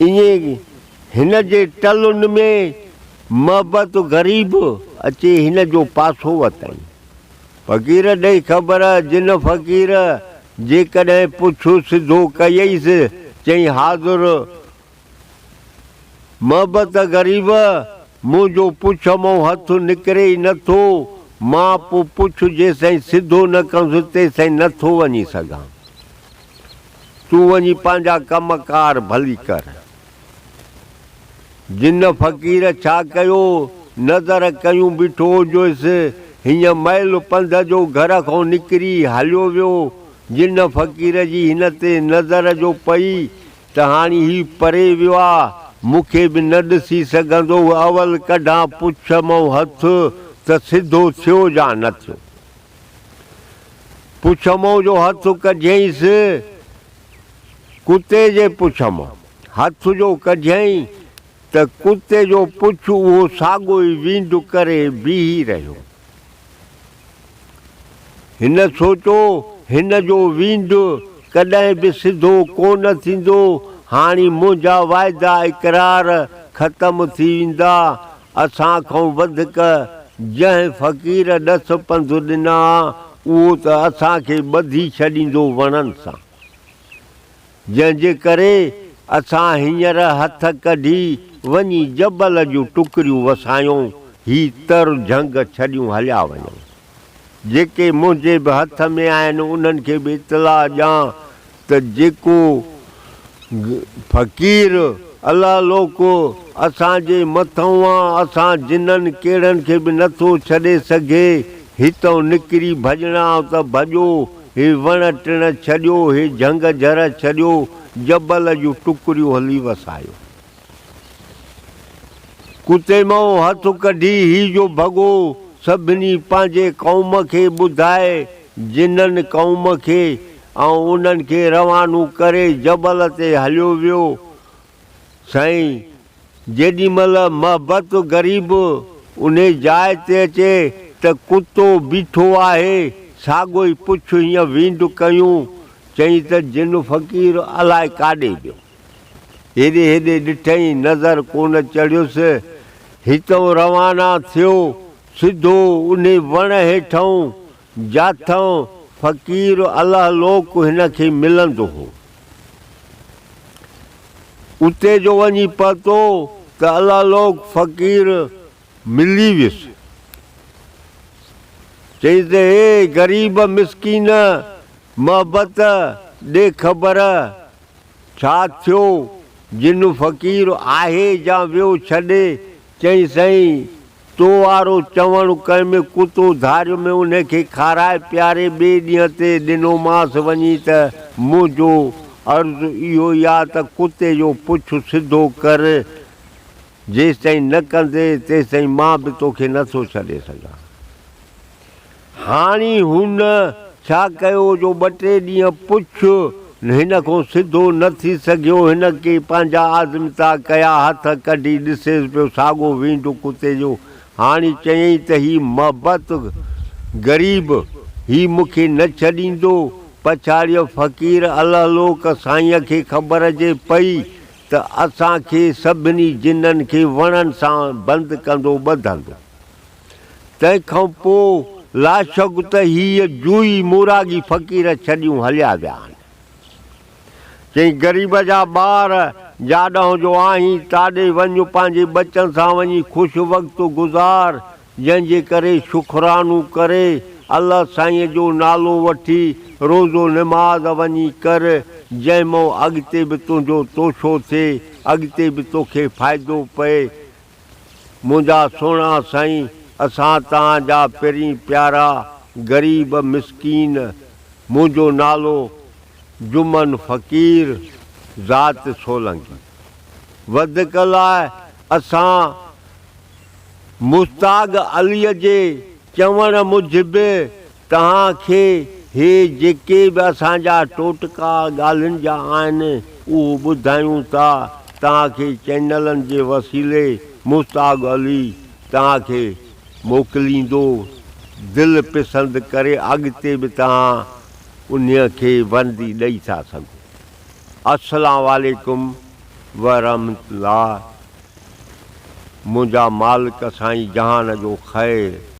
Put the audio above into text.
ائين هن جي ٽلن ۾ محبت غريب اچي هن جو پاسو وتائين. فقير ڏئي خبر، جن فقير جيڪڏهن پڇ سڌو ڪيئيس، چئين حاضر محبت غريب، منهنجو پڇ مئون هٿ نڪري ئي نه ٿو، مان پو پڇ جيسين سڌو نه ڪندس تيسين نه ٿو وڃي سگهان. تون وڃي پنهنجا ڪم ڪار ڀلي ڪر. جن فقير ڇا ڪيو، نظر ڪيون بيٺو هجيس، هينئن مئل پنڌ جو گهر کان نڪري هليو ويو. جن فقير جي هن تي نظر جو پئي ته هاڻي هي پري ويو آ، مون کي به نه ڏسي سگهندو، اول ڪڍان پڇ مئون هٿ ته سڌو ٿيو يا نه ٿيو. پڇ مئون جو هٿ ڪڍيائينس، ڪتي جي پڇ مئون هٿ جو ڪڍيائين ته ڪتي جو پڇ اهو ساڳو ئي وينڊ ڪري بيهي رهيو. هن سوچيو، هن جو وينڊ ڪڏهن به سڌو ڪونه ٿيندو، هاڻي منهنجا واعدا اقرار ختم ٿي ويندا. اسان کان وڌڪ جنهن فقير ڏس پنڌ ڏنا، اهو ته اسان کي ٻڌي ڇڏيندو وڻن سان. جنهن جي ڪري اسان هينئر هٿ ڪڍي وڃي جبل جون ٽڪريون وسايون، هي تر جهنگ ڇڏيون هليا وڃون. جيڪي منهنجي به هٿ ۾ آهن انهن کي به اطلاع ڏيان ته جيڪو فقير الله لوڪ اسان جي مٿئون آ، اسان جنن ڪيڙن کي به نٿو ڇڏي سگهي، هتئون نڪري ڀڄڻا ته ڀڄو، هي وڻ ٽڻ ڇڏيو، هي جهنگ جهر ڇڏيو، جبل جون ٽڪريون هلي وسايو. ڪتي مئو هٿ ڪڍي هي جو ڀڳو، سڀني پنهنجي قوم کي ٻڌائي، جنن قوم کي، ۽ انهن کي روانو ڪري جبل تي هليو ويو. سائين جيڏي مهل محبت غريب انهي جاء تي اچي ته ڪتو بيٺو آهي، ساڳو ئي پڇ هيئن وينڊ ڪيون، چئين ته جن فقير الائي ڪاڏي ويو. هيڏي هيڏي ڏٺئين، نظر ڪونه چڙهيس. هتئون روانا ٿيو، سڌو انهي وڻ هيٺئون، جاٿئون فقير الله لوڪ هن کي ملندو هو. اتي جو وڃي پهتو ته الله لوڪ فقير ملي ويس. چيس ته اي غريب مسڪين محبت ڏي خبر ڇا ٿيو جن فقير آهي يا ويو ڇڏي؟ چيائين سائين تو وارو چوڻ ڪنهن ۾ ڪتو ڌاريو ۾ انهي کي کارائي پياري ٻئي ڏينهن تي ڏنومانس وڃي ته منهنجو عرض اهو ئي آ ته ڪتي جو پڇ سڌو ڪر جيستائين نه ڪندي تيستائين مان به توکي نه ٿو ڇڏي سگهان. هاڻي هن ڇا ڪيو جو ٻه ٽي ڏينهن پڇ هن کان سڌو نه ٿي سگهيو. هن ڪي پنهنجا آزمتا ڪيا، هٿ ڪڍي ڏسيس پيو ساڳو وينڊ ڪتي جو. هاڻي چيائين ته هي محبت غريب، هي مون کي نه ڇڏيندو. پڇاڙيء فقير الله لوڪ سائينء کي خبر جي پئي ته اسان کي سڀني جنن کي وڻن سان بند ڪندو ٻڌندو. تنهن کان پوء لاشڪ ته هيء جوئي موراڳي فقير ڇڏيون هليا ويا آهن. چيائين، غريب جا ٻار، جاڏانهن جو آهين، تاڏي وڃ، پنهنجي ٻچن سان وڃي خوش وقت گذار، جنهن جي ڪري شڪرانو ڪري، الله سائينء جو نالو وٺي، روزو نماز وڃي ڪر، جنهن مئون اڳتي به تنهنجو توشو ٿئي، اڳتي به توکي فائدو پئي. منهنجا سهڻا سائين اسان توهان جا پرين پيارا غريب مسڪين منهنجو نالو جمن فقير ذات سولنگي وڌڪ لاء اسان مشتاق علي جي چوڻ موجب توهان کي هي جيڪي به اسان جا ٽوٽڪا ڳالهين جا آهن اهو ٻڌايون ٿا توهان کي چينلن جي وسيلي مشتاق علي توهان کي موڪليندو دل پسند ڪري اڳتي به توهان انهي کي ورندي ڏئي ٿا سگهو. السلام عليڪم. ورحمة الله منهنجا مالڪ سائين جهان جو خير.